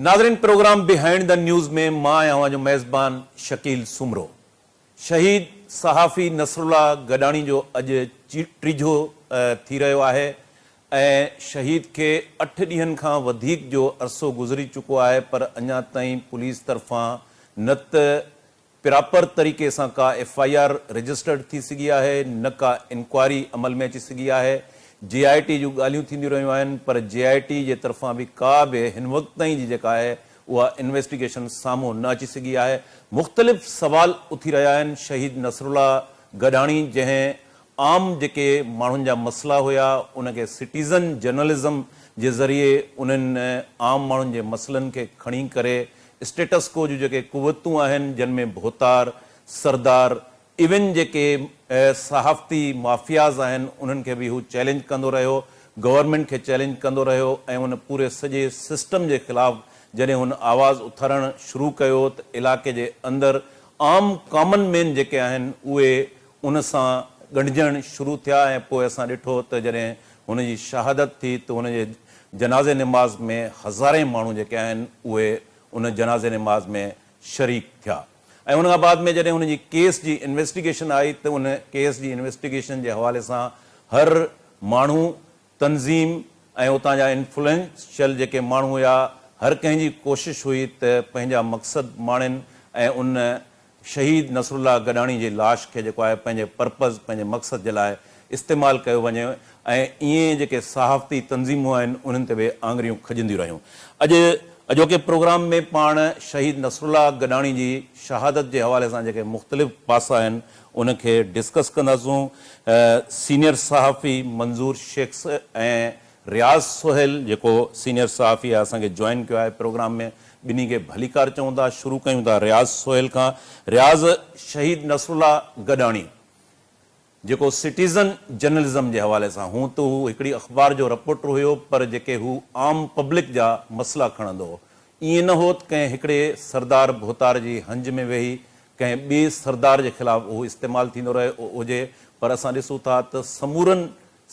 ناظرين programme behind the news ۾ مان آهيان اوهان جو ميزبان شڪيل سومرو. شهيد صحافي نصرالله گڏاڻي جو اڄ ٽيجهو ٿي رهيو آهي ۽ شهيد کي اٺ ڏينهن کان وڌيڪ جو عرصو گذري چڪو آهي پر اڃا تائين پوليس طرفان نه ته پراپر طريقي سان ڪا ايف I R registered ٿي سگهي آهي نه ڪا انڪوائري عمل ۾ اچي سگهي آهي، جي آء ٽي جون ڳالهيون ٿينديون رهيون آهن پر جي آء ٽي جي طرفان به ڪا به هن وقت تائين جي جيڪا آهي اها انويسٽيگيشن سامهون نه اچي سگهي آهي، مختلف سوال اٿي رهيا آهن، شهيد نصرالله گڏاڻي جنهن عام جيڪي ماڻهن جا مسئلا هيا ان کي سٽيزن جرنلزم جي ذريعي انهن عام ماڻهن جي مسئلن کي کڻي ڪري اسٽيٽس ڪو جون جيڪي قوتون آهن جن ۾ ڀوتار، سردار ايون جيڪي صحافتي مافياز آهن انهن کي به هو چئلينج ڪندو رهيو، گورنمينٽ کي چئلينج ڪندو رهيو ۽ ان پوري سڄي سسٽم جي خلاف جڏهن هن آواز اٿارڻ شروع ڪيو ته علائقي جي اندر عام ڪامن مين جيڪي آهن اهي ان سان ڳنڍجڻ شروع ٿيا ۽ پوء اسان ڏٺو ته جڏهن هن جي شهادت ٿي ته هن جي جنازي نماز ۾ هزارين ماڻهو جيڪي آهن اهي ان جنازي نماز ۾ شريڪ ٿيا ۽ ان کان بعد ۾ جڏهن هن جي ڪيس جي انويسٽيگيشن آئي ته ان ڪيس جي انويسٽيگيشن جي حوالي سان هر ماڻهو، تنظيم ۽ اتان جا انفلوئنشل جيڪي ماڻهو هيا هر ڪنهن جي ڪوشش هئي ته پنهنجا مقصد ماڻين ۽ ان شهيد نصرالله گڏاڻي جي لاش کي جيڪو آهي پنهنجي پرپز، پنهنجي مقصد جي لاء استعمال ڪيو وڃي ۽ ائين جيڪي صحافتي تنظيمون آهن انهن تي به آڱريون کڄنديون رهيون. اڄ اڄوڪي پروگرام ۾ پاڻ شهيد نصرالله گڏاڻي جي شهادت جي حوالي سان جيڪي مختلف پاسا آهن ان کي ڊسڪس ڪنداسون. سينيئر صحافي منظور شيخ ۽ رياض سهيل جيڪو سينيئر صحافي آهي اسان کي جوائن ڪيو آهي پروگرام ۾ ٻنهي کي ڀليڪار چئون ٿا. شروع ڪيون ٿا رياض سهيل کان. رياض، شهيد نصرالله گڏاڻي جيڪو سٽيزن جرنلزم جي حوالي سان هون ته هو هڪڙي اخبار جو رپورٽر هيو پر جيڪي هو عام پبلڪ جا مسئلا کڻندو هو ائين نه هو ته ڪنهن هڪڙي سردار ڀوتار جي هنج ۾ ويهي ڪنهن ٻئي سردار جي خلاف اهو استعمال ٿيندو رهيو هجي پر اسان ڏسون ٿا ته سمورن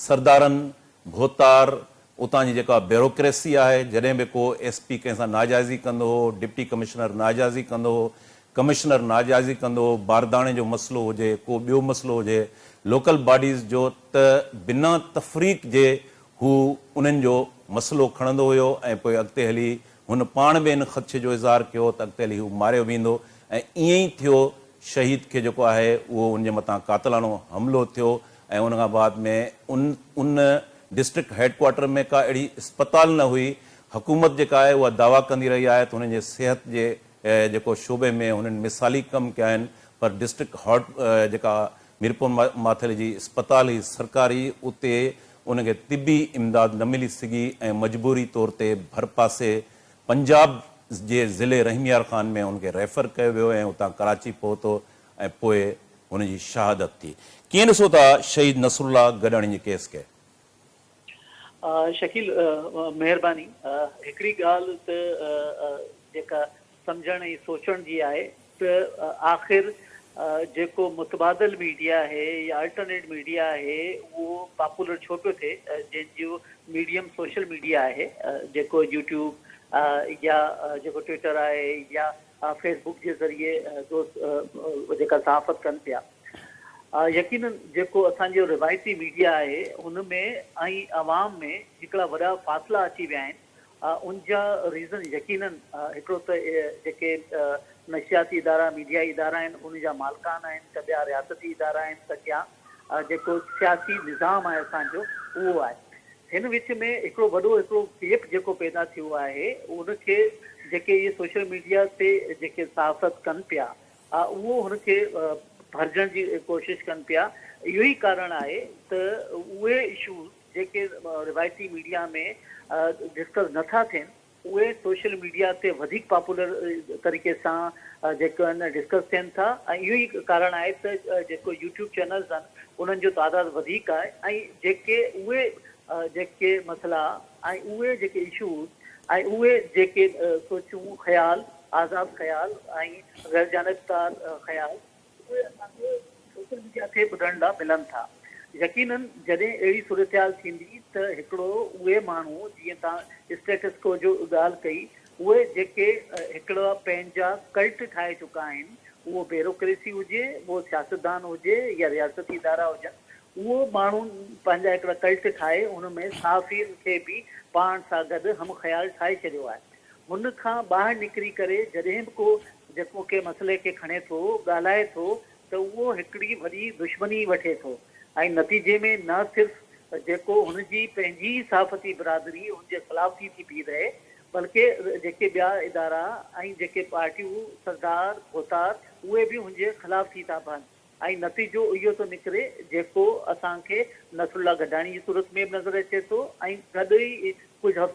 سردارن، ڀوتار، اتان جي جيڪا بيوروڪريسي آهي، جڏهن به ڪو ايس پي ڪنهن سان ناجائزي ڪندو هو، ڊپٽي ڪمشنر ناجائزي ڪندو هو، ڪمشنر ناجائزي ڪندو هو، بارداڻي جو مسئلو هجي، ڪو ٻيو مسئلو هجي، لوڪل باڊيز جو ته بنا تفريق جي هو انهن جو مسئلو کڻندو هيو ۽ پوء اڳتي هلي هن پاڻ به ان خدشي جو اظهار ڪيو ته اڳتي هلي هو ماريو ويندو ۽ ائين ئي ٿيو، شهيد کي جيڪو آهي اهو ان جي مٿان قاتلاڻو حملو ٿيو ۽ ان کان بعد ۾ ان ان ڊسٽرڪٽ هيڊ ڪوارٽر ۾ ڪا اهڙي اسپتال نه هئي، حڪومت جيڪا آهي اها دعويٰ ڪندي رهي آهي ته هنن جي صحت جي جيڪو شعبي ۾ هنن مثالي ڪم ڪيا آهن پر ڊسٽرڪٽ هاٽ جيڪا ميرپور ماٿيلي جي اسپتال هئي سرڪاري اتي ان کي طبي امداد نه ملي سگهي ۽ مجبوري طور تي ڀرپاسي پنجاب جي ضلعي رحيم يار خان ۾ ان کي ريفر ڪيو ويو ۽ اتان ڪراچي پهتو ۽ پوء هن جي شهادت ٿي. ڪيئن ڏسو ٿا شهيد نصرالله گڏاڻي جي ڪيس کي؟ شڪيل مهرباني. هڪڙي ڳالهه ته جيڪا سمجهڻ ۽ سوچڻ جي آهي ته آخر جيڪو متبادل ميڊيا آهي يا الٽرنيٽ ميڊيا آهي اهو پاپولر ڇو پيو ٿئي جنهن جو ميڊيم سوشل ميڊيا آهي جيڪو يوٽيوب يا جيڪو ٽوئٽر آهي يا فيس بڪ جي ذريعي دوست جيڪا صحافت ڪن پيا يقينن جيڪو اسان جو روايتي ميڊيا آهي ان ۾ ۽ عوام ۾ هڪڙا وڏا فاصلا اچي ويا آهن ان جا ريزن يقينن هڪڙو ته جيڪي نشرياتي ادارا ميڊيائي ادارا آهن ان جا مالڪان آهن ته ٻيا رياستي ادارا آهن ته ڪيا جيڪو سياسي نظام آهي اسان جو اهو آهي هن وچ ۾ هڪڙو وڏو هڪڙو گيپ جيڪو پيدا ٿيو آهي ان کي جيڪي اهي سوشل ميڊيا تي جيڪي صحافت ڪن پيا اهو هن کي ڀرجڻ جي ڪوشش ڪن پيا اهو ئي ڪارڻ آهي ته اهي اشوز جيڪي روايتي ميڊيا ۾ ڊسڪس نٿا ٿين اهي سوشل ميڊيا تي وڌيڪ پاپولر طريقي سان جيڪو آهن ڊسڪس ٿين ٿا ۽ اهو ئي ڪارڻ آهي ته جيڪو يوٽيوب چينلز آهن انهن جو تعداد وڌيڪ آهي ۽ جيڪي اهي جيڪي مسئلا ۽ اهي جيڪي اشوز ۽ اهي جيڪي سوچون خيال آزاد خيال ۽ غيرجانبدار خيال اهي اسان کي سوشل ميڊيا تي ٻڌڻ لا ملن ٿا. يقينن جڏهن اهڙي صورتحال ٿيندي ته هڪڙو اهي ماڻهو جيئن توهان اسٽيٽس ڪو جو ڳالهه ڪئي اهي جيڪي هڪڙا پنهنجا ڪلٽ ٺاهي چڪا آهن، اهو بيروڪريسي هجي، اهو سياستدان هجي يا رياستي ادارا هجن، اهو ماڻهو پنهنجا هڪڙا ڪلٽ ٺاهي ان ۾ صحافين کي به پاڻ سان گڏ هم خيال ٺاهي ڇڏيو آهي. هن کان ٻاهر نڪري ڪري جڏهن به ڪو جيڪو ڪنهن مسئلي کي کڻي ٿو، ڳالهائي ٿو ته اهو هڪڙي وڏي دشمني وٺي ٿو ۽ نتيجي ۾ نه صرف جيڪو هن جي پنهنجي ئي صحافتي برادري هن جي خلاف ٿي ٿي بيهي رهي بلڪه جيڪي ٻيا ادارا ۽ جيڪي پارٽيون، سردار، ڀوتار اهي به هن جي خلاف ٿي ٿا بهن ۽ نتيجو اهو ٿو نڪري جيڪو اسان کي نصرالله گڏاڻي جي صورت ۾ به نظر اچي ٿو ۽ گڏ ئي ڪجهه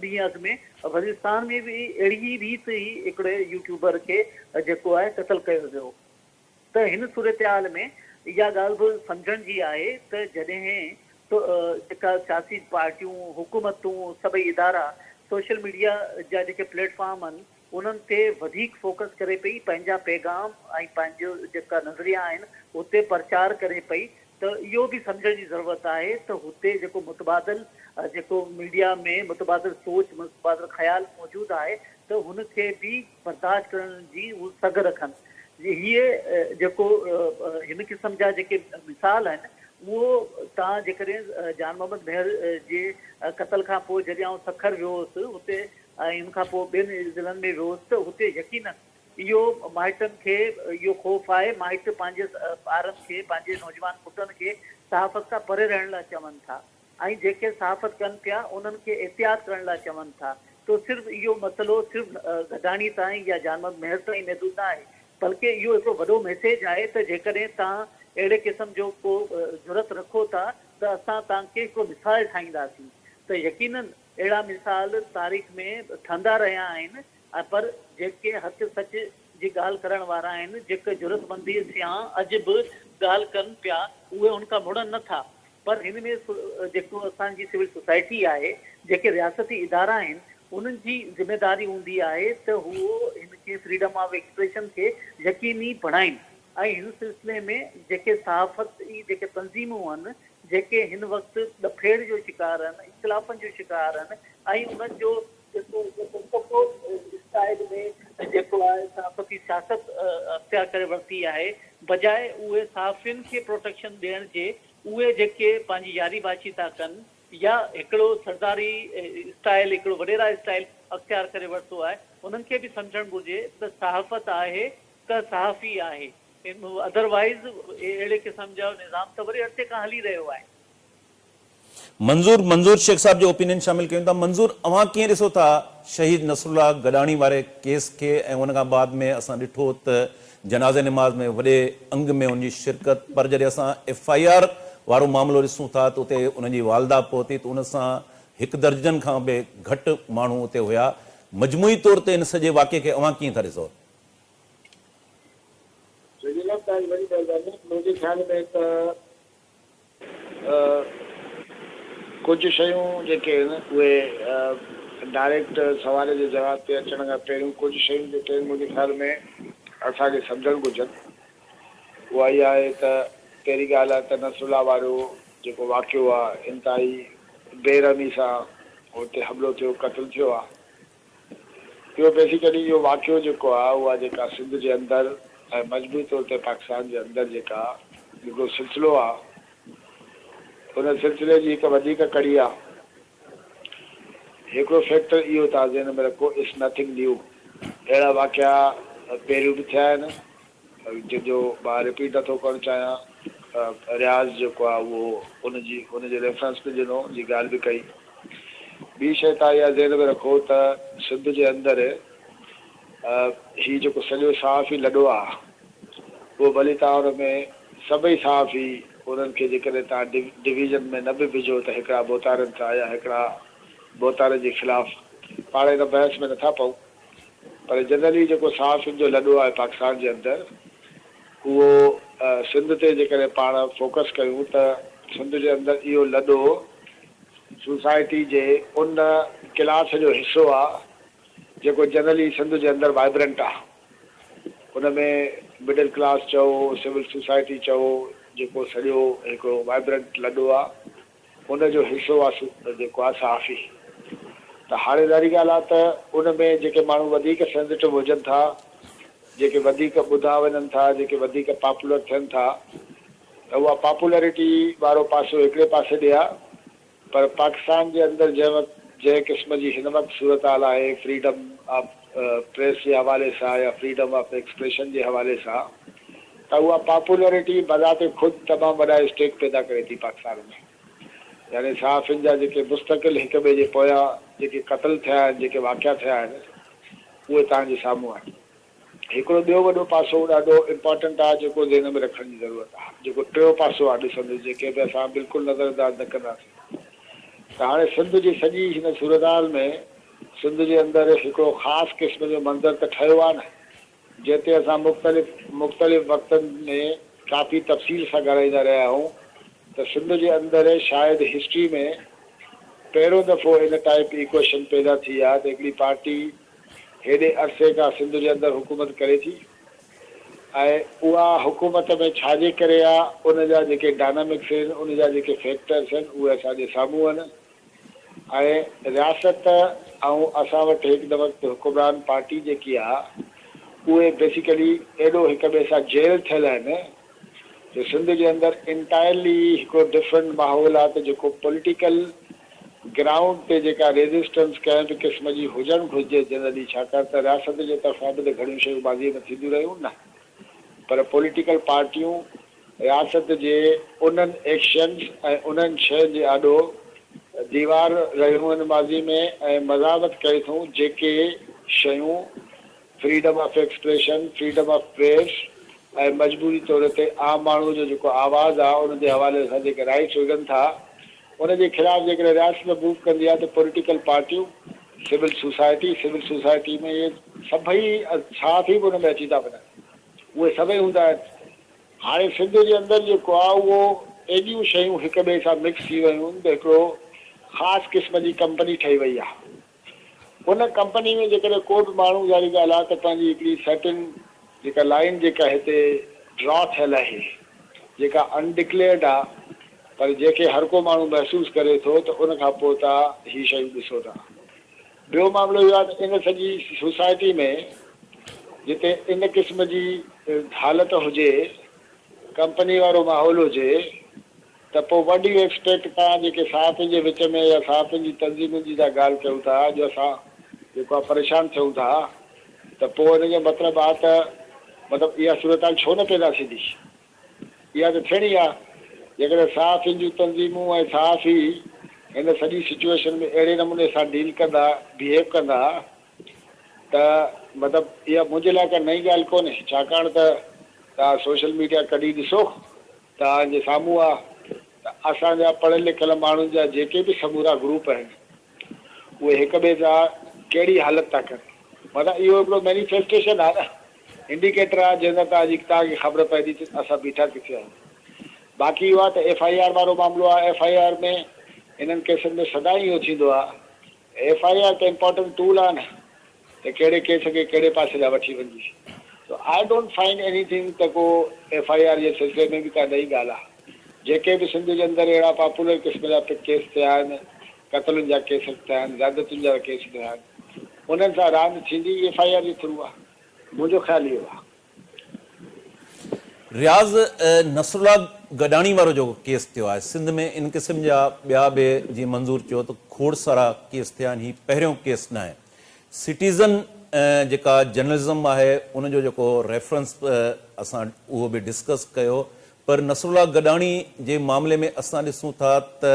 ڏينهن اڳ ۾ وزيرستان ۾ به اهڙي ئي ريت ئي هڪڙي يوٽيوبر کي جيڪو آهي قتل ڪيو ويو. ته هن صورتحال ۾ اها ڳالهه به سمجهڻ جي آهي ته جڏهن جيڪا سياسي پارٽيون، حڪومتون، سڀئي ادارا سوشل ميڊيا جا جيڪي پليٽ فارم آهن انهن تي وڌيڪ فوڪس ڪري پئي، پنهنجا پيغام ۽ پنهنجو جيڪا نظريا آهن اتي پرچار ڪري پئي ته اهو به سمجهڻ جي ضرورت آهي ته هتي جيڪو متبادل جيڪو ميڊيا ۾ متبادل سوچ، متبادل خيال موجود آهي ته هن کي به برداشت ڪرڻ جي هو سگهه رکن. هيء جيڪو هن قسم جا جيڪي مثال آهن، اهو توهان جيڪڏهن جان محمد مهر جي قتل کان پوء جڏهن آئون سکر ويو هوس اتي ۽ ان کان پوء ٻين ضلعن ۾ ويو هوس ته هتي يقينن اهو مائٽن کي اهو خوف آهي، مائٽ پنهنجي ٻارن کي، پنهنجي نوجوان پٽن کي صحافت کان پري رهڻ لاء چون ٿا. ۽ جيڪي صحافت ڪن پيا انهن کي احتياط ڪرڻ لاء چون ٿا ته صرف اهو مسئلو صرف گڏاڻي تائين يا جان محمد مهر تائين محدود نه آهي بلڪه اهو هڪڙو وڏو ميسيج آهي ته جيڪڏهن توهان اهڙي قسم جو ڪو جرئت رکو ٿا ته اسان توهان کي هڪڙو مثال ٺاهينداسين ته يقينن اهڙا مثال تاريخ ۾ ٺهندا رهيا آهن ۽ پر جيڪي حق سچ جي ڳالهه ڪرڻ وارا آهن جيڪي جرئتمندي سان اڄ به ڳالهه ڪن پيا اهي ان کان مڙن نه ٿا پر هن ۾ جيڪو اسان جي سول سوسائٽي آهي، جيڪي رياستي ادارا آهن، انهن جي ذميداري هوندي آهي ته هو هن کي فريڊم آف ايڪسپريشن کي يقيني بڻائين ۽ هن سلسلي ۾ جيڪي صحافتي جيڪي تنظيمون آهن، جيڪي هن وقت ڏڦيڙ جو شڪار آهن، اختلافن جو شڪار آهن ۽ انهن جو جيڪو اسٽائل ۾ جيڪو آهي صحافتي سياست اختيار ڪري ورتي آهي، بجاء اهي صحافين کي پروٽيڪشن ڏيڻ جي اهي جيڪي پنهنجي ياري باشي ٿا ڪن يا هڪڙو سرداري اسٽائل هڪڙو وڏيرا اسٽائل اختيار ڪري ورتو آهي انهن کي به سمجهڻ گهرجي ته صحافت آهي ته صحافي آهي ادر وائيز اهڙي قسم جو نظام ته وڏي عرصي کان هلي رهيو آهي. منظور منظور شيخ صاحب جو اوپينين شامل ڪيون ٿا منظور اوهان ڪيئن ڏسو ٿا شهيد نصرالله گڏاڻي واري ڪيس کي ۽ ان کان بعد ۾ اسان ڏٺو ته جنازي نماز ۾ وڏي انگ ۾ ان جي شرڪت پر جڏهن اسان ايف I R وارو معاملو ڏسون ٿا ته اتي انهن جي والده پهتي ته ان سان هڪ درجن کان به گهٽ ماڻهو اتي هيا مجموعي طور تي ان سڄي واقعي کي اوهان ڪيئن ٿا ڏسو؟ جناب توهان جي وڏي مهرباني منهنجي خيال ۾ ته ڪجهه شيون جيڪي آهن اهي ڊائريڪٽ سوال جي جواب تي اچڻ کان پهريون ڪجهه شيون جيڪي آهن منهنجي خيال ۾ اسان کي سمجهڻ گهرجن اها اها آهي ته پهرين ڳالهه آهي ته نصرالله وارو جيڪو واقعو آهي انتهائي بي رحمي سان اتي حملو ٿيو قتل ٿيو آهي اهو بيسيڪلي اهو واقعو جيڪو آهي اها جيڪا سنڌ جي اندر ۽ مجموعي طور تي پاڪستان جي اندر جيڪا هڪڙو سلسلو آهي ان سلسلي جي هڪ وڌيڪ ڪڙي آهي. هڪڙو فيڪٽر اهو توهان ذهن ۾ رکو it's nothing new اهڙا واقعا پهريون به ٿيا آهن جن جو مان رپيٽ نٿو ڪرڻ چاهيان. رياض جيڪو آهي اهو ان جي ان جو ريفرنس به ڏنو ان جي ڳالهه به ڪئي. ٻي شيء توهان اها ذهن ۾ رکو ته سنڌ جي اندر هي جيڪو سڄو صحافي لڏو آهي اهو ڀلي توهان ان ۾ سڀئي صحافي انهن کي جيڪڏهن توهان ڊويزن ۾ نه به وجهو ته هڪڙا ڀوتارن سان يا هڪڙا ڀوتارن جي خلاف پاڻ ان بحث ۾ نٿا پئون. پر جنرلي جيڪو صحافين جو لڏو آهي پاڪستان جي اندر اهو سنڌ تي جيڪڏهن پاڻ فوڪس ڪيون ته سنڌ جي اندر اهو لڏو سوسائٽي جي ان ڪلاس جو حصو آ جيڪو جنرلي سنڌ جي اندر وائبرنٽ آ ان ۾ مڊل ڪلاس چئو سول سوسائٽي چئو جيڪو سڄو هڪڙو وائبرنٽ لڏو آ ان جو حصو آ جيڪو آ صحافي. ته هاڻي ظاهري ڳالهه آ ته ان ۾ جيڪي ماڻهو وڌيڪ سينسيٽو هجن ٿا، جيڪي وڌيڪ ٻڌا وڃن ٿا، جيڪي وڌيڪ پاپولر ٿين ٿا ته اها پاپولرٽي وارو پاسو هڪڙي پاسي ڏي آ پر پاڪستان جي اندر جنهن وقت جنهن قسم جي هن وقت صورتحال آهي فريڊم آف پريس جي حوالي سان يا فريڊم آف ايڪسپريشن جي حوالي سان ته اها پاپولرٽي بذات خود تمام وڏا اسٽيڪ پيدا ڪري ٿي پاڪستان ۾ يعني صحافين جا جيڪي مستقل هڪ ٻئي جي پويان جيڪي قتل ٿيا آهن جيڪي واقعا ٿيا آهن اهي توهان جي سامهون آهن. هڪڙو ٻيو وڏو پاسو ڏاڍو امپارٽنٽ آ جيڪو ذهن ۾ رکڻ جي ضرورت آ جيڪو ٽيون پاسو آ ڏسندي جيڪي به اسان بلڪل نظر انداز نه ڪنداسين ته هاڻي سنڌ جي سڄي هن صورتحال ۾ سنڌ جي اندر هڪڙو خاص قسم جو منظر ته ٺهيو آ نه جنهن تي اسان مختلف مختلف وقتن ۾ ڪافي تفصيل سان ڳالهائيندا رهيا آهيون ته سنڌ جي اندر شايد هسٽري ۾ پهريون دفعو ان ٽائيپ ايڪوئشن پيدا ٿي آ ته هڪڙي پارٽي هيڏي عرصي کان سنڌ جي اندر حڪومت ڪري ٿي ۽ اها حڪومت ۾ ڇا جي ڪري آ ان جا جيڪي ڊائنامڪس آهن ان جا جيڪي فيڪٽرس آهن اهي اسان جي سامهون آهن ۽ رياست ۽ اسان وٽ هڪ وقت حڪمران پارٽي جيڪي آ اهي بيسيڪلي ايڏو هڪ ٻئي سان جيل ٿيل آهن جو سنڌ جي اندر انٽائرلي هڪڙو ڊفرنٽ ماحول آ ته جيڪو پوليٽيڪل گرائونڊ تي جيڪا ريزسٽنس ڪنهن به قسم جي هجڻ گهرجي جنرلي ڇاڪاڻ ته رياست جي طرفان به ته گهڻيون شيون ماضي ۾ ٿينديون رهيون نه پر پوليٽيڪل پارٽيون رياست جي انهن ايڪشنز ۽ انهن شين جي آڏو ديوار رهيون آهن ماضي ۾ ۽ مزاحمت ڪئي اٿئون جيڪي شيون freedom of expression, freedom of press ۽ مجموعي طور تي عام ماڻهو جو جيڪو آواز آ ان جي حوالي سان جيڪي رائيٽس هجن ٿا ان جي خلاف جيڪڏهن رياست موو ڪندي آ ته پوليٽيڪل پارٽيون، سول سوسائٽي، سول سوسائٽي ۾ اهي سڀئي صحافي به ان ۾ اچي ٿا وڃن اهي سڀئي هوندا آهن. هاڻي سنڌ جي اندر جيڪو آ اهو ايڏيون شيون هڪ ٻئي سان مڪس ٿي ويون آهن ته هڪڙو خاص قسم جي ڪمپني ٺهي وئي آ. ان ڪمپني ۾ جيڪڏهن ڪو به ماڻهو ظاهري ڳالهه آهي ته پنهنجي هڪڙي سرٽن جيڪا لائين جيڪا هتي ڊرا ٿيل آهي جيڪا ان ڊڪليئرڊ آهي پر جنهن کي هر ڪو ماڻهو محسوس ڪري ٿو ته ان کان پوء توهان هي شيون ڏسو ٿا. ٻيو معاملو اهو آهي ته ان سڄي سوسائٽي ۾ جتي ان قسم جي حالت هجي ڪمپني وارو ماحول هجي ته پوء وٽ do you expect توهان جيڪي صحافين جي وچ ۾ يا صحافين جي تنظيمن جي ٿا ڳالهه ڪيون ٿا اڄ اسان جيڪو آهي پريشان ٿيون ٿا ته پوء ان جو مطلب آهي ته مطلب اها صورتحال ڇو نه پيدا ٿيندي اها ته ٿيڻي آهي جيڪڏهن صحافين جون تنظيمون ۽ صحافي هن سڄي سچوئيشن ۾ اهڙي نموني سان ڊيل ڪندا بيهيو ڪندا ته مطلب اها منهنجي لاء ڪا نئين ڳالهه ڪونهي ڇاڪاڻ ته توهان سوشل ميڊيا ڪڍي ڏسو توهان جي سامهون آ ته اسان جا پڙهيل لکيل ماڻهن جا جيڪي به سمورا گروپ آهن اهي هڪ ٻئي سان ڪهڙي حالت ٿا ڪن معنيٰ اهو هڪڙو مينيفيسٽيشن آ نه انڊيڪيٽر آ جنهن سان توهان جي توهان کي خبر پوندي ته اسان بيٺا ڪٿي آهيون باقي اهو آ ته ايف I R وارو معاملو آ ايف I R ۾ انهن ڪيسن ۾ سدائين اهو ٿيندو آ ايف I R ته امپارٽنٽ ٽول آ نه ته ڪهڙي ڪيس کي ڪهڙي پاسي ڏانهن وٺي وڃجي. So I don't find any thing ته ڪو ايف I R جي سلسلي ۾ به ڪا نئين ڳالهه آ. جيڪي به سنڌ جي اندر اهڙا پاپولر قسم جا ڪيس ٿيا آهن، قتلن جا ڪيس ٿيا آهن، زيادتين جا ڪيس ٿيا آهن، انهن سان راند ٿيندي ئي ايف I R جي ٿرو آ. منهنجو خيال اهو آ. رياض نصرالله گڏاڻي وارو جيڪو ڪيس ٿيو آهي سنڌ ۾ ان قسم جا ٻيا به جيئن منظور چيو ته کوڙ سارا ڪيس ٿيا آهن هي پهريون ڪيس ناهي سٽيزن جيڪا جرنلزم آهي ان جو جيڪو ريفرنس اسان اهو به ڊسڪس ڪيو پر نصرالله گڏاڻي جي معاملي ۾ اسان ڏسون ٿا ته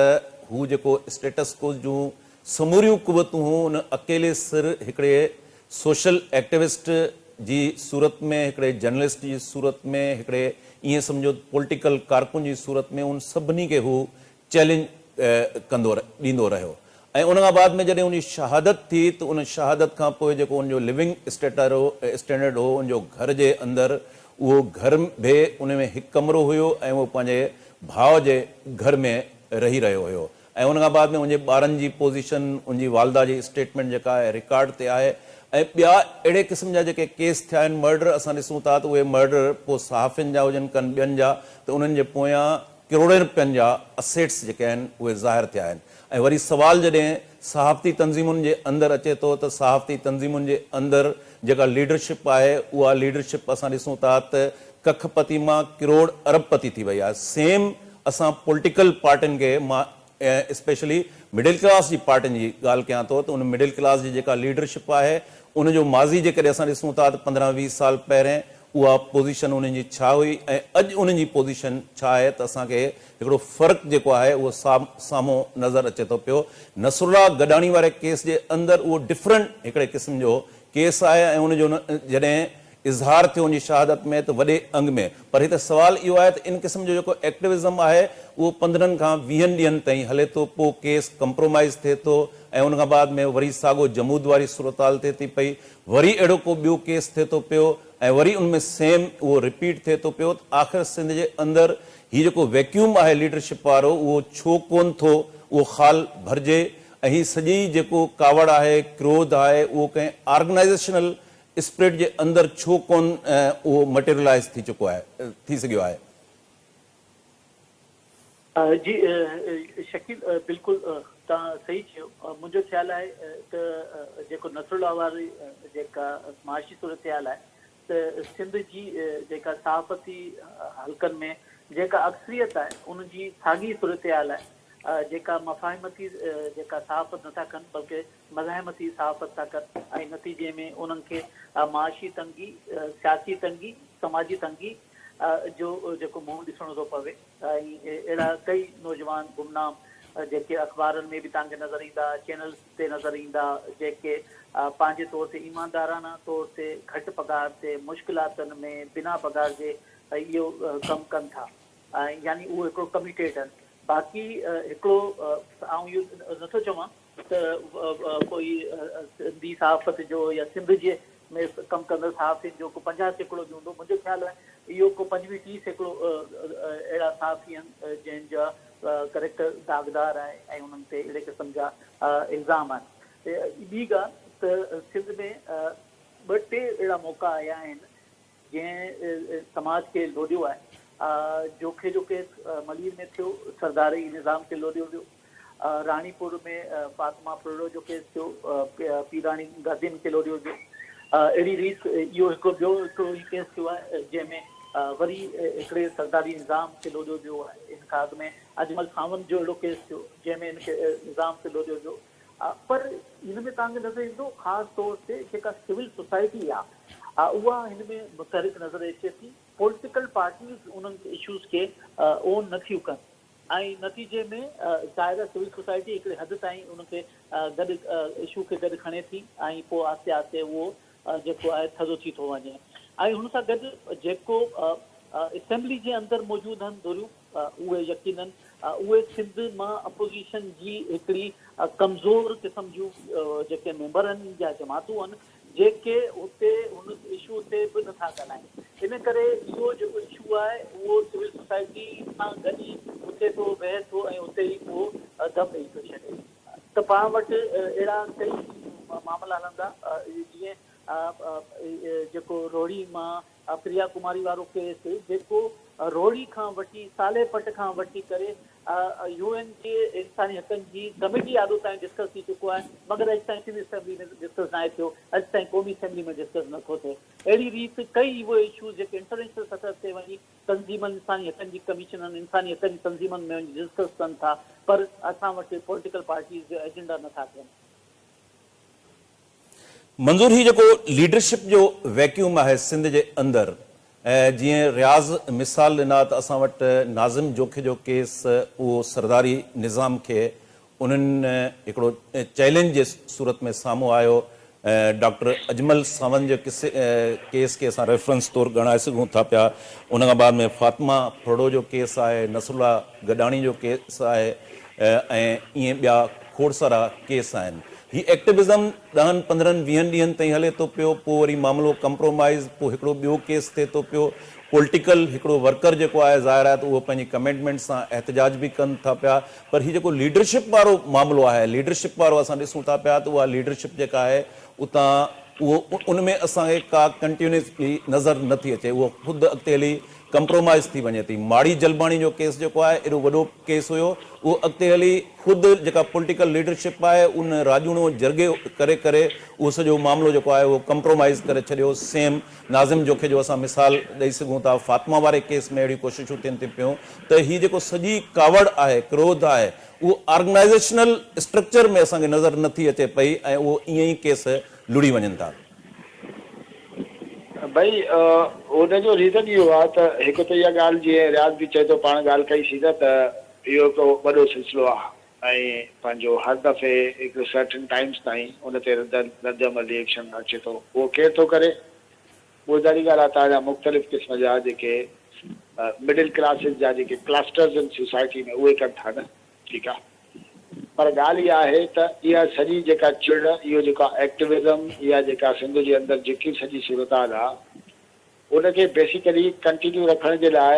هو جيڪو اسٽيٽس ڪو جون سموريون قوتون هون ان اڪيلي سر هڪڙي سوشل ايڪٽيوسٽ جي صورت ۾ هڪڙي جرنلسٽ جي صورت ۾ هڪڙي ائين سمجهو ته پوليٽيڪل ڪارڪن جي صورت ۾ ان سڀني کي هو چئلينج ڪندو ڏيندو رهيو ۽ ان کان بعد ۾ جڏهن ان جي شهادت ٿي ته ان شهادت کان پوء جيڪو ان جو لونگ اسٽيٽر هو اسٽينڊرڊ هو ان جو گهر جي اندر اهو گهر به ان ۾ هڪ ڪمرو هيو ۽ اهو پنهنجي ڀاء جي گهر ۾ رهي رهيو هيو ۽ ان کان بعد ۾ ان جي ٻارن جي پوزيشن، ان جي والده جي اسٽيٽمينٽ جيڪا آهي رڪارڊ تي آهي ۽ ٻيا اهڙي قسم جا جيڪي ڪيس ٿيا آهن مرڊر اسان ڏسون ٿا ته اهي مرڊر پوء صحافين جا هجن ڪن ٻين جا ته انهن جي پويان ڪروڙين رپين جا اسيٽس جيڪي آهن اهي ظاهر ٿيا آهن ۽ وري سوال جڏهن صحافتي تنظيمن جي اندر اچي ٿو ته صحافتي تنظيمن جي اندر جيڪا ليڊرشپ آهي اها ليڊرشپ اسان ڏسون ٿا ته ڪک پتي مان ڪروڙ ارب پتي ٿي وئي آهي سيم اسان پوليٽيڪل پارٽين کي مان اسپيشلي مڊل ڪلاس جي پارٽين جي ڳالهه ڪيان ٿو ته ان مڊل ڪلاس جي جيڪا ليڊرشپ آهي ان جو ماضي جيڪڏهن اسان ڏسون ٿا ته 15 20 سال پهرين اها پوزيشن انهن جي ڇا هئي ۽ اڄ انهن جي پوزيشن ڇا آهي ته اسان کي هڪڙو فرق جيڪو آهي اهو سامهون نظر اچي ٿو پيو. نصرالله گڏاڻي واري ڪيس جي اندر اهو ڊفرنٽ هڪڙي قسم جو ڪيس آهي ۽ ان جو جڏهن اظهار ٿيو ان جي شهادت ۾ ته وڏي انگ ۾ پر هتي سوال اهو آهي ته ان قسم جو جيڪو ايڪٽوزم آهي اهو 15 کان 20 ڏينهن تائين هلي ٿو پوء ڪيس ڪمپرومائيز ٿئي ٿو ۽ ان کان بعد ۾ وري ساڳو جمود واري صورتحال ٿئي ٿي پئي وري اهڙو ڪو ٻيو ڪيس ٿئي ٿو پيو ۽ وري ان ۾ سيم اهو رپيٽ ٿئي ٿو پيو ته آخر سنڌ جي اندر هي جيڪو ويڪيوم آهي ليڊرشپ وارو اهو ڇو ڪون ٿو اهو خال ڀرجي ۽ هي سڄي جيڪو ڪاوڙ آهي ڪروڌ آهي اهو ڪنهن آرگنائيزيشنل اسپرٽ جي اندر ڇو ڪون اهو مٽيريلائيز ٿي چڪو آهي ٿي سگهيو آهي. جي شڪيل بلڪل توهان صحيح چيو منهنجو خيال آهي ته جيڪو نصرالله واري جيڪا معاشي صورتحال آهي ته سنڌ جي جيڪا صحافتي حلقن ۾ جيڪا اڪثريت آهي ان جي ساڳي صورتحال آهي جيڪا مفاهمتي جيڪا صحافت نٿا ڪن بلڪه مزاحمتي صحافت ٿا ڪن ۽ نتيجي ۾ انهن کي معاشي تنگي سياسي تنگي سماجي تنگي جو جيڪو منهن ڏسڻو ٿو پوي ۽ اهڙا ڪئي نوجوان گمنام جيڪي اخبارن ۾ به توهان کي نظر ايندا، چينلز تي نظر ايندا، جيڪي پنهنجي طور تي ايماندارانه طور تي گهٽ پگهار تي مشڪلاتن ۾ بنا پگهار جي اهو ڪم ڪن ٿا ۽ يعني اهو هڪڙو ڪميٽيڊ آهن باقي هڪڙو آئون اهو نٿو چوان ته ڪوئي سنڌي صحافت جو يا سنڌ جي ۾ ڪم ڪندڙ صحافين جو ڪو 50% به هوندو، منهنجو خيال آهي اهو ڪو 25 30% اهڙا صحافي آهن جنهن جا ڪريڪٽر داغدار آهي ۽ انهن تي اهڙي قسم جا الزام آهن. ٻي ڳالهه ته سنڌ ۾ ٻه ٽي اهڙا موقعا آيا آهن جنهن سماج کي لوڏيو آهي. جوکي جو ڪيس ملير ۾ ٿيو، سرداري نظام کي لوڏيو ويو. راڻيپور ۾ فاطمه ڦرڙو جو ڪيس ٿيو، پيراڻي گادين کي لوڏيو ويو. اهڙي ريت اهو هڪڙو ٻيو هڪڙو ئي ڪيس ٿيو آهي، جنهن ۾ وري هڪڙي سرداري نظام کي لوڏيو ويو آهي. ان کان اڳ ۾ اجمل ساوند جو اهڙو ڪيس ٿيو، جنهن ۾ ان کي نظام کي لوڏيو ويو. پر هن ۾ توهان کي نظر ايندو خاص طور تي جيڪا سول سوسائٽي آهي اها هن ۾ متحرڪ نظر اچي ٿي، پوليٽيڪل پارٽيز انهن اشوز کي اون نه ٿيون ڪن ۽ نتيجي ۾ ظاهر آهي سول سوسائٽي هڪڙي حد تائين ان کي گڏ اشو کي گڏ کڻي ٿي ۽ پوء آهستي آهستي اهو جيڪو آهي ٿڌو ٿي ٿو وڃي ۽ هن سان گڏ جيڪو اسيمبلي جي اندر موجود آهن ڌريون اهي يقينن اهي سنڌ مان اپوزيشن جي هڪڙي ڪمزور قسم جون جيڪي ميمبر آهن يا جماعتون آهن جيڪي اتي ان اشو تي به نٿا ڳالهائين ان ڪري اهو جيڪو اشو آهي اهو سول سوسائٽي سان گڏ ئي اٿي ٿو ويهي ٿو ۽ اتي ئي اهو دم ڏئي ٿو ڇڏي ته پاڻ وٽ اهڙا ڪئي معاملا هلندا جيئن جيڪو روهڙي مان پريا ڪماري وارو ڪيس جيڪو روهڙي کان وٺي صالح پٽ کان وٺي ڪري يو اين جي انساني حقن جي ڪميٽي آڏو تائين ڊسڪس ٿي چڪو آهي مگر اڄ تائين سنڌ اسيمبلي ۾ ڊسڪس ناهي ٿيو اڄ تائين قومي اسيمبلي ۾ ڊسڪس نٿو ٿئي اهڙي ريت ڪئي اهي اشوز جيڪي انٽرنيشنل سطح تي وڃي تنظيمن انساني حقن جي ڪميشنن انساني حقن جي تنظيمن ۾ وڃي ڊسڪس ڪن ٿا پر اسان وٽ پوليٽيڪل پارٽيز جو ايجنڊا نٿا ٿين. منظور هي جيڪو ليڊرشپ جو ويڪيوم آهي سنڌ جي اندر جيئن رياض مثال ڏنا ته اسان وٽ ناظم جوکي جو ڪيس اهو سرداري نظام کي انهن هڪڙو چئلينج جي صورت ۾ سامهون آيو ڊاڪٽر اجمل ساوند جي قصي ڪيس کي اسان ريفرنس طور ڳڻائي سگهون ٿا پيا ان کان بعد ۾ فاطمه ڦرڙو جو ڪيس آهي نصرالله گڏاڻي جو ڪيس آهي ۽ ائين ٻيا کوڙ سارا ڪيس آهن. هي ايڪٽوزم ڏهن پندرهن ويهن ڏينهن تائين هلي ٿو پيو، پوء وري معاملو ڪمپرومائيز، پوء هڪڙو ٻيو ڪيس ٿئي ٿو پيو. پوليٽيڪل هڪڙو ورڪر جيڪو آهي ظاهر آهي ته اهو پنهنجي ڪميٽمينٽ سان احتجاج به ڪن ٿا پيا پر هي جيڪو ليڊرشپ وارو معاملو آهي ليڊرشپ وارو اسان ڏسون ٿا پيا ته اها ليڊرشپ جيڪا آهي اتان اهو ان ۾ اسان کي ڪا ڪنٽينيوسلي نظر نه ٿي اچي اهو خود اڳتي هلي ڪمپرومائيز ٿي وڃي ٿي. ماڙي جلباڻي جو ڪيس جيڪو آهي ايڏو وڏو ڪيس هيو اهو اڳتي هلي خود جيڪا پوليٽيڪل ليڊرشپ آهي ان راڄوڻو جرڳي ڪري ڪري اهو سڄو معاملو جيڪو آهي اهو ڪمپرومائيز ڪري ڇڏيو. سيم ناظم جوکي جو اسان مثال ڏئي سگهون ٿا. فاطمه واري ڪيس ۾ اهڙيون ڪوششون ٿين ٿيون پيون ته هي جيڪو سڄي ڪاوڙ آهي ڪروڌ آهي اهو آرگنائيزيشنل اسٽرڪچر ۾ اسان کي نظر نه ٿي اچي پئي ۽ اهو ائين ئي ڪيس لڙهي وڃن ٿا. ڀئي ان جو ريزن اهو آهي ته هڪ ته اها ڳالهه جيئن رياض به چئي ٿو پاڻ ڳالهه ڪئي سين نه ته اهو هڪ وڏو سلسلو آهي ۽ پنهنجو هر دفعي هڪ سرٽن ٽائيمز تائين ان تي رد عمل ري ايڪشن اچي ٿو اهو ڪير ٿو ڪري اهو ظاهري ڳالهه آهي توهان جا مختلف قسم جا جيڪي مڊل ڪلاسز جا جيڪي ڪلسٽرز آهن سوسائٽي ۾ اهي ڪن ٿا نه ٺيڪ آهي پر ڳالهه اها آهي ته اها سڄي جيڪا چڙ، اهو جيڪو ايڪٽوزم، اها جيڪا سنڌ جي اندر جيڪي به سڄي صورتحال آ، ان کي بيسيڪلي ڪنٽينيو رکڻ جي لاء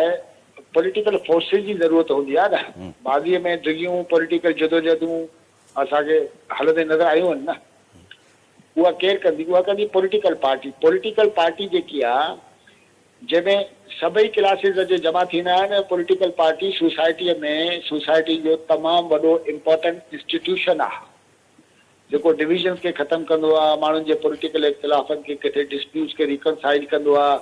پوليٽيڪل فورسز جي ضرورت هوندي آ نه. ماضيء ۾ ڊگهيون پوليٽيڪل جدوجهدون اسان کي هلندي نظر آيون آهن نه. اها ڪير ڪندي؟ اها ڪندي پوليٽيڪل پارٽي. پوليٽيڪل پارٽي جيڪي آ، جنهن ۾ سڀئي ڪلاسز اچي جمع ٿيندا آهن ۽ پوليٽيڪل پارٽي سوسائٽيء ۾ سوسائٽي جو تمام وڏو امپارٽنٽ انسٽيٽيوشن آهي جيڪو ڊويزنس کي ختم ڪندو آهي، ماڻهن جي پوليٽيڪل اختلافن کي ڪٿي ڊسپيوٽس کي ريڪنسائل ڪندو آهي،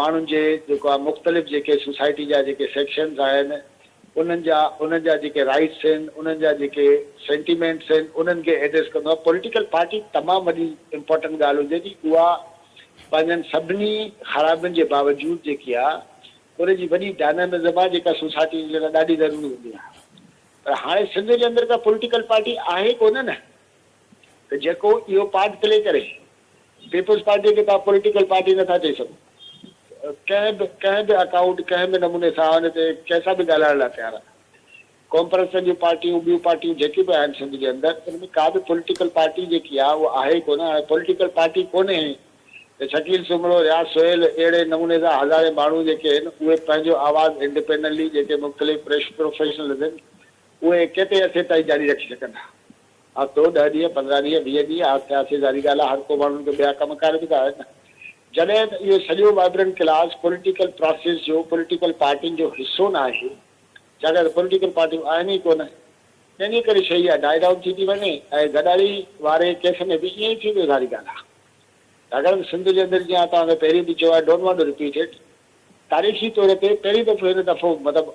ماڻهن جي جيڪو آهي مختلف جيڪي سوسائٽي جا جيڪي سيڪشنز آهن انهن جا انهن جا جيڪي رائيٽس آهن انهن جا جيڪي سينٽيمينٽس آهن انهن کي ايڊريس ڪندو آهي. پوليٽيڪل پارٽي تمام وڏي امپارٽنٽ ڳالهه هجي ٿي اها پنهنجن سڀني خرابين جي باوجود جيڪي آ ان جي وڏي ڊائنامزم آ جيڪا سوسائٽي جي لاء ڏاڍي ضروري هوندي آ پر هاڻي سنڌ جي اندر ڪا پوليٽيڪل پارٽي آهي ڪونه نه ته جيڪو اهو پارٽ پلي ڪري. پيپلز پارٽي کي توهان پوليٽيڪل پارٽي نٿا چئي سگهو ڪنهن به ڪنهن به اڪائونٽ ڪنهن به نموني سان ان تي ڪنهن سان به ڳالهائڻ لاء تيار آهيان. قومپرستن جون پارٽيون ٻيون پارٽيون جيڪي به آهن سنڌ جي اندر ان ۾ ڪا به پوليٽيڪل پارٽي جيڪي آهي اها آهي ڪونه هاڻي پوليٽيڪل پارٽي ڪونهي ته شڪيل سومرو رياض سهيل اهڙي نموني سان هزارين ماڻهو جيڪي آهن اهي پنهنجو آواز انڊيپينڊنٽلي جيڪي مختلف پروفيشنلز آهن اهي ڪيتري عرصي تائين جاري رکي سگهندا هفتو ڏهه ڏينهن 15 ڏينهن 20 ڏينهن آهستي آهستي ظاهري ڳالهه آهي هر ڪو ماڻهن کي ٻيا ڪم ڪار به ته آهن نه جڏهن ته اهو سڄو وائبرنٽ ڪلاس پوليٽيڪل پراسيس جو پوليٽيڪل پارٽين جو حصو ناهي ڇاڪاڻ ته پوليٽيڪل پارٽيون آهن ئي ڪونه، تنهن جي ڪري شيء اها ڊائي ڊائون ٿي ٿي وڃي ۽ گڏاڻي واري ڪيس ۾ به ائين ئي ٿيندو ظاهري ڳالهه آهي. ڇاڪاڻ ته سنڌ جي اندر جيئن آء توهان کي پهرين به چيو آهي don't want to repeat it تاريخي طور تي پهريون دفعو هن دفعو مطلب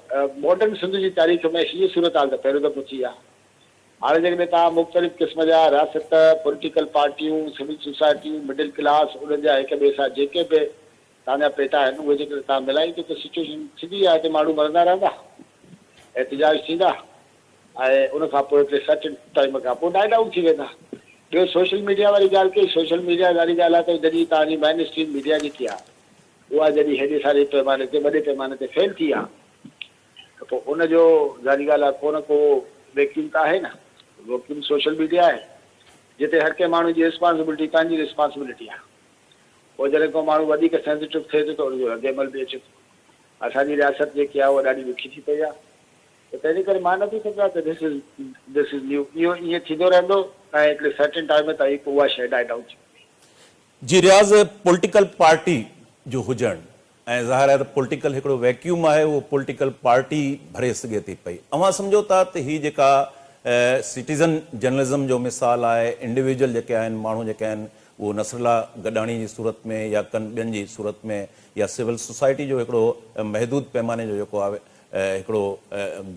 ماڊرن سنڌ جي تاريخ ۾ هيء صورتحال ته پهريون دفعو ٿي آهي. هاڻي جيڪڏهن توهان مختلف قسم جا رياست، پوليٽيڪل پارٽيون، سول سوسائٽيون، مڊل ڪلاس انهن جا هڪ ٻئي سان جيڪي به توهان جا پيٽا آهن اهي جيڪڏهن توهان ملائيندو ته سچوئيشن سڌي آهي ته ماڻهو مرندا رهندا، احتجاج ٿيندا ۽ ان کان پوء هڪڙي سرٽن ٽائيم کان پوء ڊائي ڊائون ٿي ويندا. ٻيو سوشل ميڊيا واري ڳالهه ڪئي، سوشل ميڊيا ظاهري ڳالهه آهي ته جڏهن توهان جي مين اسٽريم ميڊيا جيڪي آهي اها جڏهن هيڏي ساري پيماني تي وڏي پيماني تي فيل ٿي آهي ته پوء ان جو ظاهري ڳالهه آهي ڪو نه ڪو ويڪيوم ته آهي نه، ويڪيوم سوشل ميڊيا آهي جتي هر ڪنهن ماڻهو جي ريسپانسبلٽي پنهنجي ريسپانسبلٽي آهي. پوء جڏهن ڪو ماڻهو وڌيڪ سينسيٽو ٿئي ٿو ته ان جو رد عمل به اچي ٿو. اسان جي رياست جيڪي آهي اها ڏاڍي ڏکي ٿي پئي آهي ته تنهنجي ڪري مان نٿو سمجهان ته this is this is new اهو ائين ٿيندو رهندو ۽ هڪڙي سرٽن ٽائيم تائين پوء اها شيء ڊائي ڊائون ٿي ويندي. جي رياض پوليٽيڪل پارٽي جو هجڻ ۽ ظاهر آهي ته پوليٽيڪل هڪڙو ويڪيوم آهي اهو پوليٽيڪل پارٽي ڀري سگهي ٿي پئي اوهان سمجهو ٿا ته هي جيڪا سٽيزن جرنلزم جو مثال آهي انڊيويجوئل جيڪي آهن ماڻهو جيڪي آهن اهو نصرالله گڏاڻي جي صورت ۾ يا ڪن ٻين جي صورت ۾ يا سول سوسائٽي جو هڪڙو محدود پيماني جو جيڪو آهي هڪڙو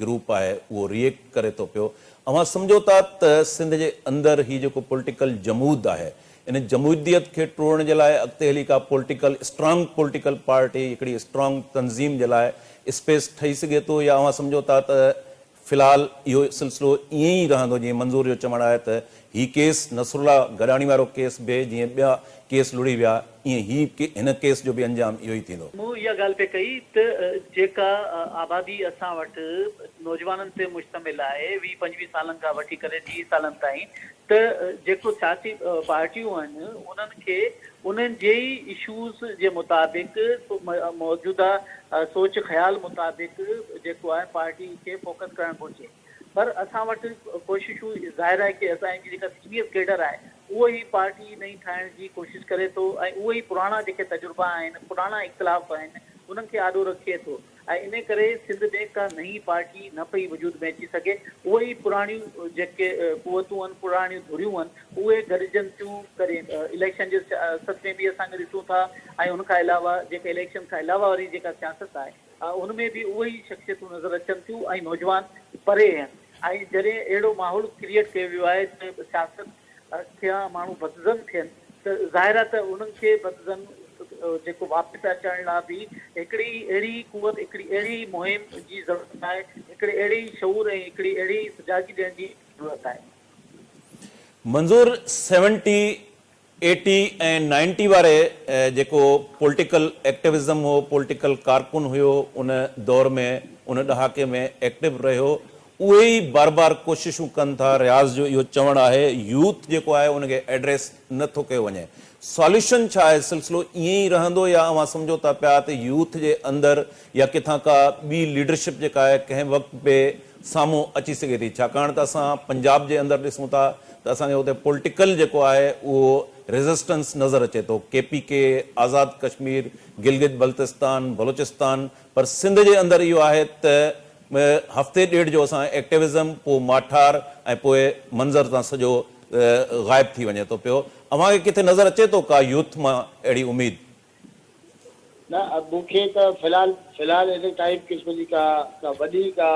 گروپ آهي اهو ري ايڪٽ ڪري ٿو پيو اوهان سمجهو ٿا ته سنڌ جي اندر هي جيڪو پوليٽيڪل جمود آهي ان جموديت کي ٽوڙڻ جي لاء اڳتي هلي ڪا پوليٽيڪل اسٽرانگ پوليٽيڪل پارٽي هڪڙي اسٽرانگ تنظيم جي لاء اسپيس ٺهي سگهي ٿو يا اوهان سمجهو ٿا ته في الحال اهو سلسلو ائين ئي رهندو جيئن منظور جو چوڻ آهي ته هي ڪيس نصرالله گڏاڻي وارو ڪيس به جيئن ٻيا ڪيس لڙهي ويا ائين هي هن ڪيس جو به انجام اهو ئي ٿيندو. مون اها ڳالهه پئي ڪئي ته جيڪا آبادي اسان وٽ نوجوانن تي مشتمل آهي 20 25 سالن کان وٺي ڪري 30 سالن تائين ته جيڪو سياسي پارٽيون آهن انهن کي انهن جي ئي اشوز جي مطابق موجوده سوچ خيال مطابق جيڪو آهي پارٽي کي فوڪس ڪرڻ گهرجي پر اسان وٽ ڪوششون ظاهر آهي ڪي اسان جي جيڪا سينيئر ڪيڊر آهي اهو ئي پارٽي نئين ٺاهڻ جي ڪوشش ڪري ٿو ۽ اهي ئي پراڻا جيڪي تجربا آهن پراڻا اختلاف آهن. انهن کي آڏو رکي ٿو ۽ انهي ڪري سنڌ ۾ ڪا نئين پارٽي نه پئي وجود ۾ اچي سگهي. اهي ئي پراڻيون جيڪي قوتون آهن، پراڻيون ڌريون آهن، اهي گڏجن ٿيون. ڪڏهن اليڪشن جي سياست ۾ به اسان ڏسون ٿا ۽ ان کان علاوه جيڪا اليڪشن کان علاوه واري جيڪا سياست آهي ان ۾ به اهي ئي شخصيتون نظر اچن ٿيون ۽ نوجوان پري آهن ۽ جڏهن اهڙو ماحول ڪريئيٽ ڪيو ويو آهي ته سياست کان ماڻهو بدظن ٿين ته ظاهر آهي ته انهن کي بدظن جيڪو واپس اچڻ لا به هڪڙي اهڙي قوت، هڪڙي اهڙي مهم جي ضرورت آهي، هڪڙي اهڙي شعور ۽ هڪڙي اهڙي سجاڳي ڏيڻ جي ضرورت آهي. منظور سيونٽي، ايٽي ۽ نائنٽي واري جيڪو پولٽيڪل ايڪٽوزم هو، پولٽيڪل ڪارڪن هيو ان دور ۾ ان ڏهاڪي ۾ ايڪٽو رهيو اهي ئي بار بار ڪوششون ڪن ٿا، رياض جو اهو چوڻ آهي يوٿ جيڪو آهي ان کي ايڊريس نه ٿو ڪيو وڃي، ساليوشن ڇا آهي، سلسلو ائين ئي رهندو يا اوهان سمجهو ٿا پيا ته يوٿ جي اندر يا ڪٿان ڪا ٻي ليڊرشپ جيڪا آهي ڪنهن وقت به سامهون اچي سگهي ٿي، ڇاڪاڻ ته اسان پنجاب جي اندر ڏسون ٿا ته اسان کي اتي پولٽيڪل جيڪو آهي اهو ريزسٽنس نظر اچي ٿو، ڪي پي ڪي، آزاد ڪشمير، گلگت بلتستان، بلوچستان پر سنڌ جي اندر اهو آهي ته هفتي ڏيڍ جو اسان ايڪٽوزم، پوء ماٺار ۽ پوء منظر تان سڄو غائب ٿي وڃي ٿو پيو. اوهان کي ڪٿي نظر اچي ٿو ڪا يوٿ مان اهڙي اميد؟ نه مون کي ته في الحال في الحال ان ٽائيپ قسم جي ڪا ڪا وڏي ڪا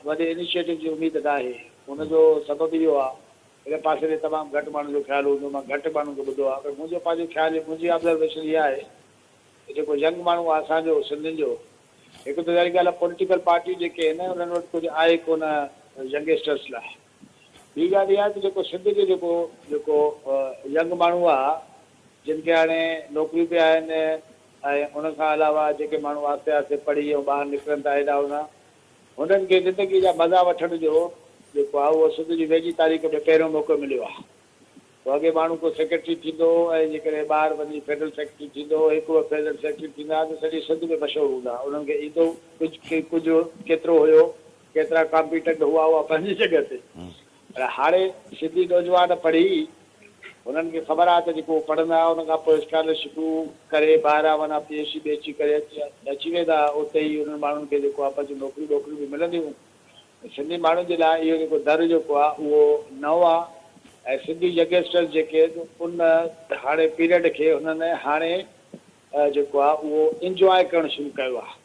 وڏي انيشيٽو جي اميد ناهي. ان جو سبب اهو آهي ان پاسي ڏي تمام گهٽ ماڻهن جو خيال هوندو مان گهٽ ماڻهن کي ٻڌو آهي پر منهنجو پنهنجو خيال منهنجي آبزرويشن اها آهي ته جيڪو ينگ ماڻهو آهي اسان جو سنڌين جو هڪ ته ظاهري ڳالهه آهي پوليٽيڪل پارٽيون جيڪي آهن انهن وٽ ڪجهه آهي ڪونه ينگسٽرس لاء ٻي ڳالهه اها آهي ته جيڪو سنڌ جو جيڪو جيڪو ينگ ماڻهو آهي جن کي هاڻي نوڪريون به آهن ۽ ان کان علاوه جيڪي ماڻهو آهستي آهستي پڙهي ۽ ٻاهر نڪرن ٿا هيڏانهن هوڏانهن هنن کي زندگي جا مزا وٺڻ جو جيڪو آهي اهو سنڌ جي ويجهي تاريخ ۾ پهريون موقعو مليو آهي. پوء اڳي ماڻهو ڪو سيڪريٽري ٿيندو هو ۽ جيڪڏهن ٻاهر وڃي فيڊرل سيڪريٽري ٿيندو هو، هڪ ٻه فيڊرل سيڪريٽري ٿيندا ها ته سڄي سنڌ ۾ مشهور هوندا ها. انهن کي ايندو ڪجهه ڪجهه ڪيترو هيو، ڪيترا ڪامپيٽنٽ هئا اها پنهنجي جڳهه تي. پر هاڻي سنڌي نوجوان پڙهي هنن کي خبر آهي ته جيڪو هو پڙهندا ان کان پوء اسڪالرشپون ڪري ٻاهران وڃان پي ايڇ ڊي ٻي ايڇ ڊي ڪري اچي ويندا اتي ئي انهن ماڻهن کي جيڪو آهي پنهنجون نوڪريون ٻوڪريون به ملنديون. سنڌي ماڻهن جي لاء اهو جيڪو در جيڪو آهي اهو نئون آهي ۽ سنڌي ينگسٽرز جيڪي ان هاڻي پيريڊ کي هنن هاڻي جيڪو آهي اهو انجواء ڪرڻ شروع ڪيو آهي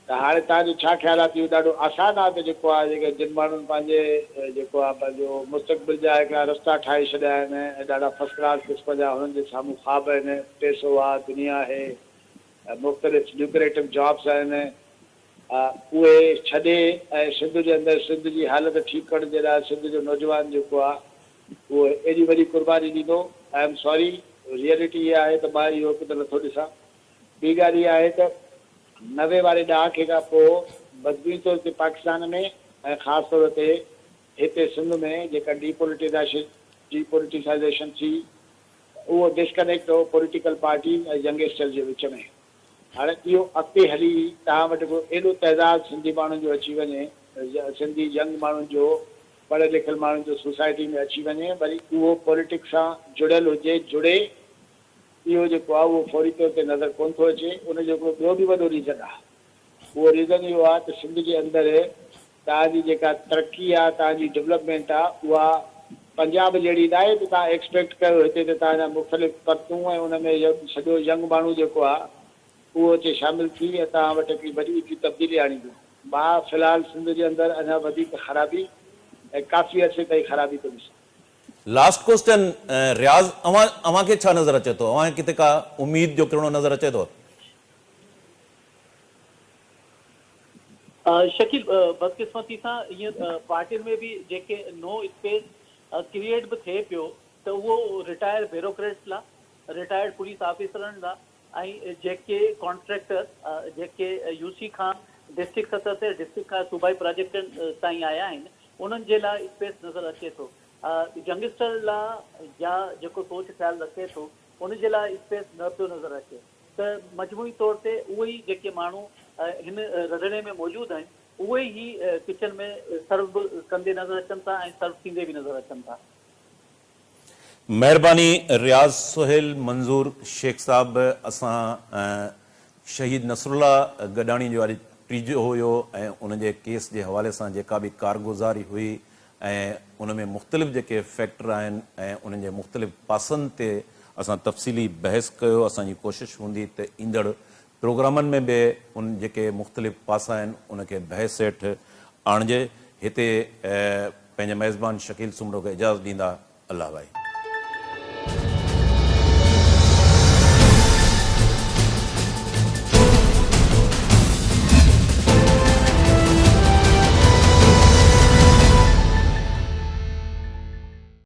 ته هاڻي توهان جو ڇا خيال آهي ته اهو ڏاڍو آسان آهي ته جيڪو آهي جيڪي جن ماڻهن پنهنجي جيڪو آهي پنهنجو مستقبل جا هڪڙا رستا ٺاهي ڇڏيا آهن ۽ ڏاڍا فرسٽ ڪلاس قسم جا هنن جي سامهون خواب آهن پيسو آهي دنيا آهي مختلف لوڪريٽو جابس آهن اهي ڇڏي ۽ سنڌ جي اندر سنڌ جي حالت ٺيڪ ڪرڻ جي لاء سنڌ جو نوجوان جيڪو آ اهو ايڏي وڏي قرباني ڏيندو I am sorry reality اها آهي ته مان اهو هڪ ته نٿو ڏسان ٻي ڳالهه اها آهي ته 90 واري ڏهاڪي کان پوء مجموعي طور تي پاڪستان ۾ ۽ خاص طور تي هتي سنڌ ۾ جيڪا ڊي پوليٽيسائيزيشن ٿي اهو ڊسڪنيڪٽ هو پوليٽيڪل پارٽيز ۽ ينگسٽرز جي وچ ۾. هاڻي اهو اڳتي هلي توهان وٽ هڪڙو ايڏو تعداد سنڌي ماڻهن جو اچي وڃي، سنڌي ينگ ماڻهن جو، پڙهيل لکيل ماڻهن جو سوسائٽي ۾ اچي وڃي، وري اهو پوليٽڪس سان جڙيل هجي، جڙي، اهو جيڪو آهي اهو فوري طور تي نظر ڪونه ٿو اچي. ان جو هڪڙو ٻيو به وڏو ريزن آهي. اهو ريزن اهو آهي ته سنڌ جي اندر توهان جي جيڪا ترقي آ، توهان جي ڊولپمينٽ آ، اها پنجاب جهڙي ناهي ته توهان ايڪسپيڪٽ ڪيو هتي ته توهان جا مختلف پرتون ۽ ان ۾ سڄو ينگ ماڻهو جيڪو آ اهو اچي شامل ٿي ۽ توهان وٽ هڪڙي وڏي هڪڙي تبديلي آڻيندو. مان في الحال سنڌ جي اندر اڃا وڌيڪ خرابي ۽ ڪافي عرصي تائين خرابي ٿو ڏسان. لاسٽ ڪوسچن رياض اوهان اوهان کي ڇا نظر اچي ٿو؟ اوهان کي ڪٿي ڪا اميد جو ڪرڻو نظر اچي ٿو؟ شڪيل، بدقسمتي سان ائين پارٽين ۾ به جيڪي نئون اسپيس ڪريئيٽ به ٿئي پيو ته اهو رٽائر بيوروڪريٽس لا، رٽائرڊ پوليس آفيسرن لا ۽ جيڪي ڪانٽريڪٽر جيڪي يو سي کان ڊسٽرڪٽ سطح تي ڊسٽرڪٽ کان صوبائي پراجيڪٽن تائين آيا آهن انهن جي لا اسپيس نظر اچي ٿو. ينگسٽر لا يا جيڪو سوچ خيال رکي ٿو ان جي لا اسپيس نه پيو نظر اچي. ته مجموعي طور تي اهي ئي جيڪي ماڻهو هن رڌڻي ۾ موجود آهن اهي ئي ڪچن ۾ سرو به ڪندي نظر اچن ٿا ۽ سرو ٿيندي به نظر اچن ٿا. مهرباني رياض سهيل منظور شيخ صاحب اسان شهيد نصرالله گڏاڻي جو اڄ ٽيجو هيو ۽ ان جي ڪيس جي حوالي سان جيڪا به ڪارگذاري هئي ۽ ان ۾ مختلف جيڪي فيڪٽر آهن ۽ انهن جي مختلف پاسن تي اسان تفصيلي بحث ڪيو. اسان جي ڪوشش هوندي ته ايندڙ پروگرامن ۾ به ان جيڪي مختلف پاسا آهن ان کي بحث هيٺ آڻجي. هتي پنهنجي ميزبان شڪيل سومرو کي اجازت ڏيندا. الله ڀائي.